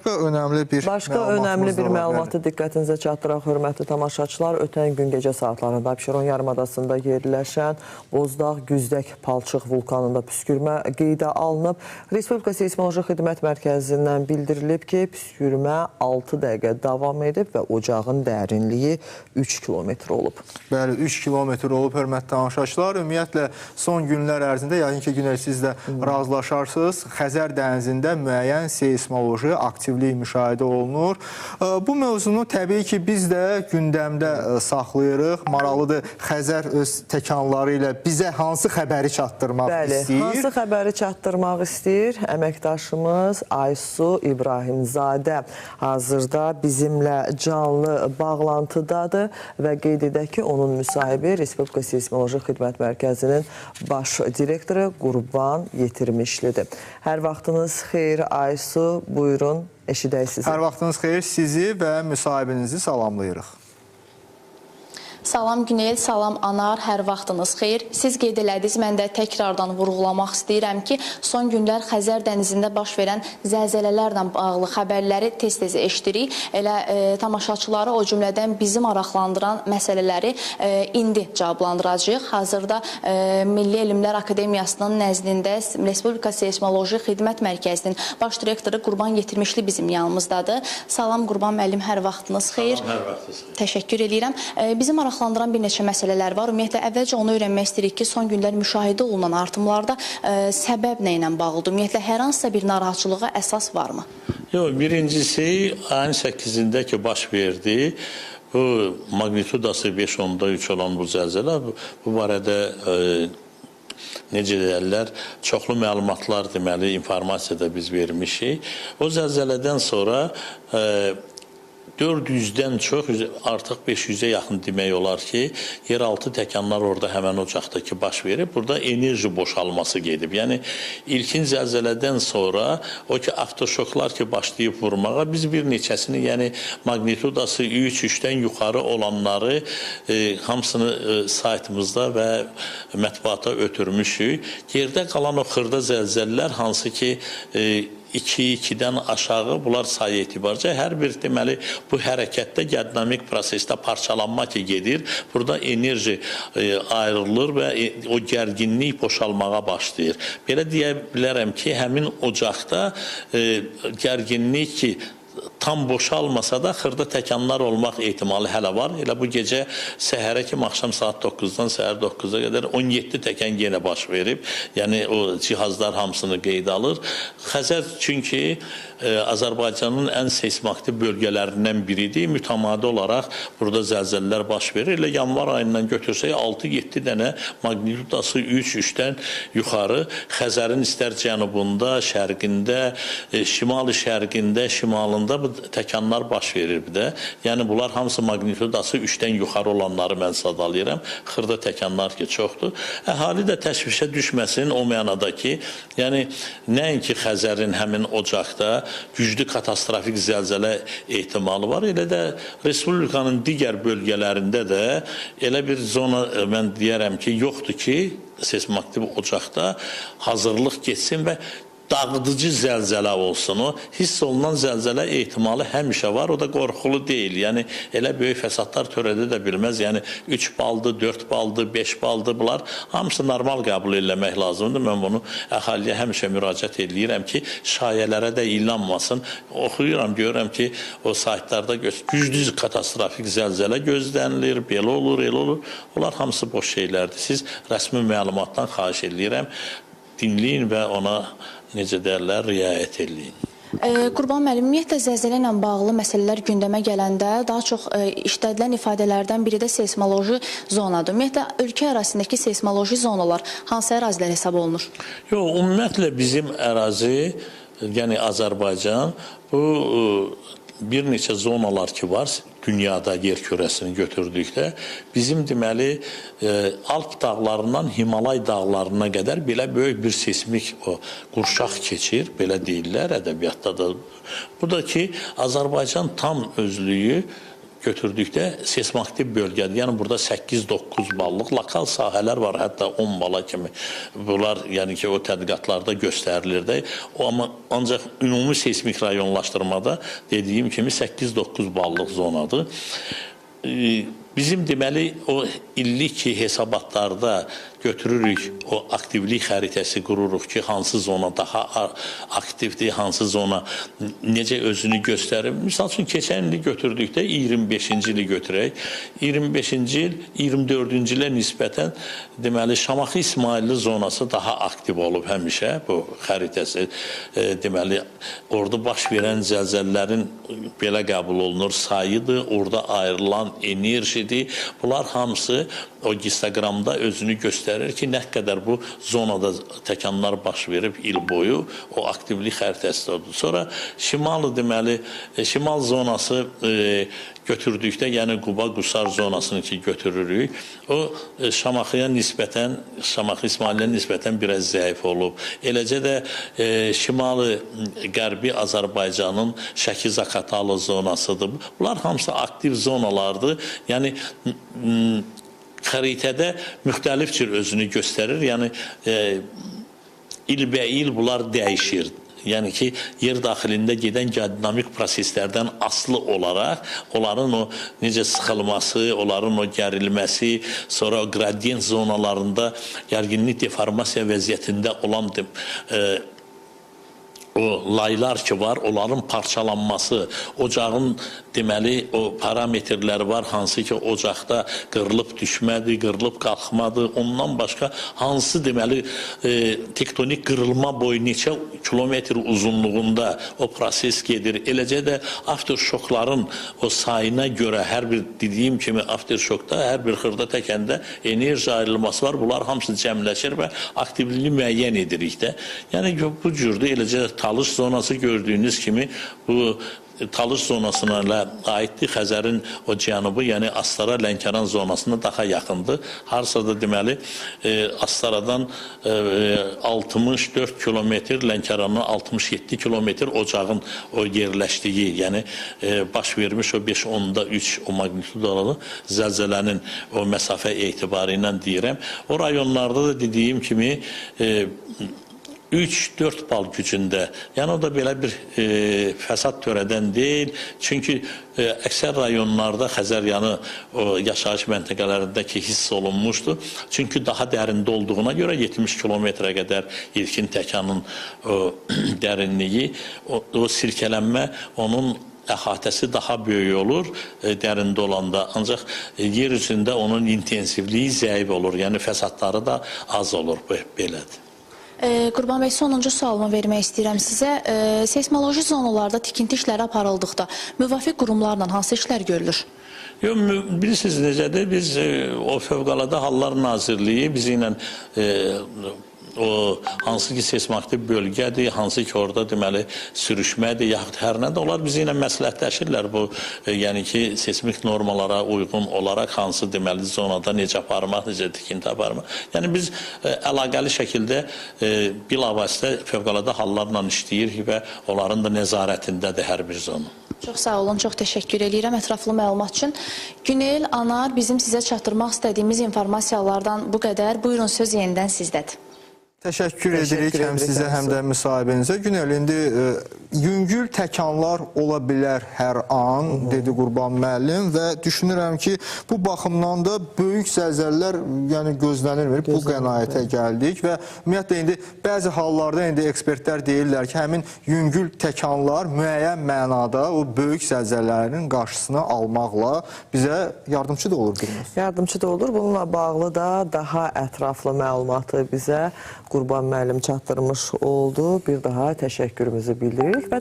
Başqa önəmli bir Başqa önəmli bir məlumatı diqqətinizə çatdıraq, hörmətli tamaşaçılar. Ötən gün gecə saatlarında Abşeron yarımadasında yerləşən Bozdağ Güzdək Palçıq vulkanında püskürmə qeydə alınıb. Respublika Seysmoloji Xidmət Mərkəzindən bildirilib ki, püskürmə 6 dəqiqə davam edib və ocağın dərinliyi 3 kilometr olub. Bəli, 3 kilometr olub, hörmətli tamaşaçılar. Ümumiyyətlə, son günlər ərzində, yəqin ki, Günel, siz də razılaşarsınız, Xəzər dənizində müəyyən seysmoloji aktivlik müşahidə olunur. Bu mövzunu təbii ki, biz də gündəmdə saxlayırıq. Maraqlıdır, Xəzər öz təkanları ilə bizə hansı xəbəri çatdırmaq istəyir? Hansı xəbəri çatdırmaq istəyir? Əməkdaşımız Aysu İbrahimzadə hazırda bizimlə canlı bağlantıdadır və qeyd edək ki, onun müsahibi Respublika Seysmoloji Xidmət Mərkəzinin baş direktoru Qurban Yetirmişlidir. Hər vaxtınız xeyir, Aysu, buyurun, eşidək sizi. Hər vaxtınız xeyir, sizi və müsahibinizi salamlayırıq. Salam Günel, salam Anar, hər vaxtınız xeyir. Siz qeyd elədiniz, mən də təkrardan vurğulamaq istəyirəm ki, son günlər Xəzər dənizində baş verən zəlzələlərlə bağlı xəbərləri tez-tez eşidirik. Elə tamaşaçıları, o cümlədən bizi maraqlandıran məsələləri indi cavablandıracağıq. Hazırda Milli Elmlər Akademiyasının nəzdində Respublika Seysmoloji Xidmət Mərkəzinin baş direktoru Qurban Yetirmişli bizim yanımızdadır. Salam Qurban müəllim, hər vaxtınız xeyir. Salam, hər vaxtınız xeyir. Təşəkkür eləyirəm. Bizi maraqlandıran bir neçə məsələlər var. Ümumiyyətlə, əvvəlcə onu öyrənmək istəyirik ki, son günlər müşahidə olunan artımlarda səbəb nə ilə bağlıdır? Ümumiyyətlə, hər hansısa bir narahatçılığa əsas varmı? Yox, birincisi, ayın 8-də ki, baş verdi, bu magnitudası 5.3 olan bu zəlzələ, bu barədə necə deyərlər, çoxlu məlumatlar, deməli, informasiyada biz vermişik. O zəlzələdən sonra 400-dən çox, artıq 500-ə yaxın demək olar ki, yeraltı təkanlar orada həmən ocaqdakı baş verib, burada enerji boşalması gedib. Yəni, ilkin zəlzələdən sonra o ki, avtoşoklar ki, başlayıb vurmağa, biz bir neçəsini, yəni magnitudası 3, 3-dən yuxarı olanları hamısını saytımızda və mətbuata ötürmüşük. Yerdə qalan o xırda zəlzələlər, hansı ki, 2, 2-dən aşağı bunlar sayı etibarca hər bir deməli bu hərəkətdə dinamik prosesdə parçalanma ki gedir. Burada enerji ayrılır və o gərginlik boşalmağa başlayır. Belə deyə bilərəm ki, həmin ocaqda gərginlik ki tam boşalmasa da xırda təkanlar olmaq ehtimalı hələ var. Elə bu gecə səhərə kimi axşam saat 9-dan səhər 9-a qədər 17 təkan yenə baş verib. Yəni o cihazlar hamısını qeyd alır. Xəzər çünki Azərbaycanın ən seysmoaktiv bölgələrindən biridir. Mütəmadi olaraq burada zəlzələlər baş verir. Elə yanvar ayından götürsək 6-7 dənə magnitudası 3-3-dən yuxarı Xəzərin istər cənubunda, şərqində, şimali-şərqində, şimalında bu təkanlar baş verir bir də. Yəni bunlar hamısı magnitudası 3-dən yuxarı olanları mən sadalayıram. Xırda təkanlar ki çoxdur. Əhali də təşvişə düşməsin o mənada ki, yəni nəinki Xəzərin həmin ocaqda güclü katastrofik zəlzələ ehtimalı var, elə də Respublikanın digər bölgələrində də elə bir zona mən deyərəm ki, yoxdur ki, seysmoaktiv ocaqda hazırlıq getsin və dağıdıcı zəlzələ olsun. O hiss olunan zəlzələ ehtimalı həmişə var. O da qorxulu deyil. Yəni elə böyük fəsadlar törədə də bilməz. Yəni 3 baldır, 4 baldır, 5 baldır bunlar hamısı normal qəbul eləmək lazımdır. Mən bunu əhaliyə həmişə müraciət eləyirəm ki, şayələrə də inanmasın. Oxuyuram, görürəm ki, o saytlarda güclü katastrofik zəlzələ gözlənilir, belə olur, elə olur. Onlar hamısı boş şeylərdir. Siz rəsmi məlumatdan xahiş eləyirəm, dinləyin və ona necə deyərlər, riayət eləyin. Qurban müəllim, ümumiyyətlə zəlzələ ilə bağlı məsələlər gündəmə gələndə daha çox işlədilən ifadələrdən biri də seysmoloji zonadır. Ümumiyyətlə, ölkə ərazisindəki seysmoloji zonalar hansı ərazilər hesab olunur? Yox, ümumiyyətlə bizim ərazi, yəni Azərbaycan, bu bir neçə zonalar ki var dünyada yer kürəsini götürdükdə bizim deməli Alp dağlarından Himalay dağlarına qədər belə böyük bir seysmik o qurşaq keçir, belə deyirlər ədəbiyyatda da. Bu da ki Azərbaycan tam özlüyü götürdükdə seismoaktiv bölgədir. Yəni burada 8-9 ballıq lokal sahələr var, hətta 10 bala kimi. Bunlar yəni ki, o tədqiqatlarda göstərilir də. O amma ancaq ümumi seismik rayonlaşdırmada dediyim kimi 8-9 ballıq zonadır. Bizim deməli o illik ki, hesabatlarda götürürük, o aktivlik xəritəsi qururuq ki, hansı zona daha aktivdir, hansı zona necə özünü göstərir. Misal üçün, keçən ili götürdükdə 25-ci ili götürək. 25-ci il 24-cü ilə nisbətən deməli Şamaxı İsmayıllı zonası daha aktiv olub həmişə bu xəritəsi. Deməli orada baş verən zəlzələlərin belə qəbul olunur sayıdır, orada ayrılan enerjidir. Bunlar hamısı o histoqramda özünü göstərir ki, nə qədər bu zonada təkanlar baş verib il boyu, o aktivlik xəritəsi odur. Sonra şimal, deməli, şimal zonası götürdükdə, yəni Quba-Qusar zonasını ki götürürük, o Şamaxıya nisbətən, Şamaxı İsmaillə nisbətən biraz zəif olub. Eləcə də şimalı qərbi Azərbaycanın Şəki-Zaqatala zonasıdır. Bunlar hamısı aktiv zonalardır. Yəni xəritədə müxtəlif cür özünü göstərir. Yəni ilbəil bunlar dəyişir. Yəni ki, yer daxilində gedən dinamik proseslərdən asılı olaraq onların o necə sıxılması, onların o gərilməsi, sonra o gradient zonalarında gərginlik deformasiya vəziyyətində olan o laylar ki var, onların parçalanması, ocağın deməli o parametrləri var, hansı ki ocaqda qırılıb düşmədi, qırılıb qalxmadı, ondan başqa hansı deməli tektonik qırılma boyu neçə kilometr uzunluğunda o proses gedir. Eləcə də afterşokların o sayına görə hər bir dediyim kimi afterşokda hər bir xırda təkəndə enerji ayrılması var. Bunlar hamısı cəmləşir və aktivliyini müəyyən edirik də. Yəni bu cürdür. Eləcə də Talış zonası gördüyünüz kimi bu Talış zonasına aiddir. Xəzərin o cənubu, yəni Astara, Lənkəran zonasına daha yaxındır. Harsa da deməli Astaradan 64 kilometr, Lənkərandan 67 kilometr ocağın o yerləşdiyi, yəni baş vermiş o 5.3 o magnitudalı zəlzələnin o məsafə etibarı ilə deyirəm. O rayonlarda da dediyim kimi 3-4 bal gücündə. Yəni o da belə bir fəsad törədən deyil. Çünki əksər rayonlarda Xəzəryanı o yaşayış məntəqələrindəki hiss olunmuşdu. Çünki daha dərində olduğuna görə 70 kilometrə qədər ilkin təkanın o dərinliyi, o silkələnmə onun əhatəsi daha böyük olur dərində olanda. Ancaq yer üzündə onun intensivliyi zəif olur. Yəni fəsadları da az olur. Belədir. Qurban bəy, sonuncu sualımı vermək istəyirəm sizə. Seismoloji zonalarda tikinti işləri aparıldıqda müvafiq qurumlarla hansı işlər görülür? Yox, bilirsiniz necədir? Biz o Fövqəladə Hallar Nazirliyi bizi ilə o hansı ki seismoaktiv bölgədir, hansı ki orada deməli sürüşmədir, yaxud hər nədir, onlar bizi ilə məsləhətləşirlər bu, yəni ki seismik normalara uyğun olaraq hansı deməli zonada necə aparmaq, necə tikinti aparmaq. Yəni biz əlaqəli şəkildə bilavasitə fövqəladə hallarla işləyirik və onların da nəzarətindədir hər bir zona. Çox sağ olun, çox təşəkkür eləyirəm ətraflı məlumat üçün. Günel, Anar, bizim sizə çatdırmaq istədiyimiz informasiyalardan bu qədər. Buyurun, söz yenidən sizdədir. Təşəkkür edirik həm sizə, həm də müsahibənizə. Günel, indi yüngül təkanlar ola bilər hər an, dedi Qurban müəllim və düşünürəm ki, bu baxımdan da böyük zəlzələlər yəni gözlənilmir. Bu qənaətə gəldik və ümumiyyətlə indi bəzi hallarda indi ekspertlər deyirlər ki, həmin yüngül təkanlar müəyyən mənada o böyük zəlzələlərin qarşısını almaqla bizə yardımçı da olur bilmez. Yardımçı da olur. Bununla bağlı da daha ətraflı məlumatı bizə Qurban müəllim çatdırmış oldu. Bir daha təşəkkürümüzü bildiririk və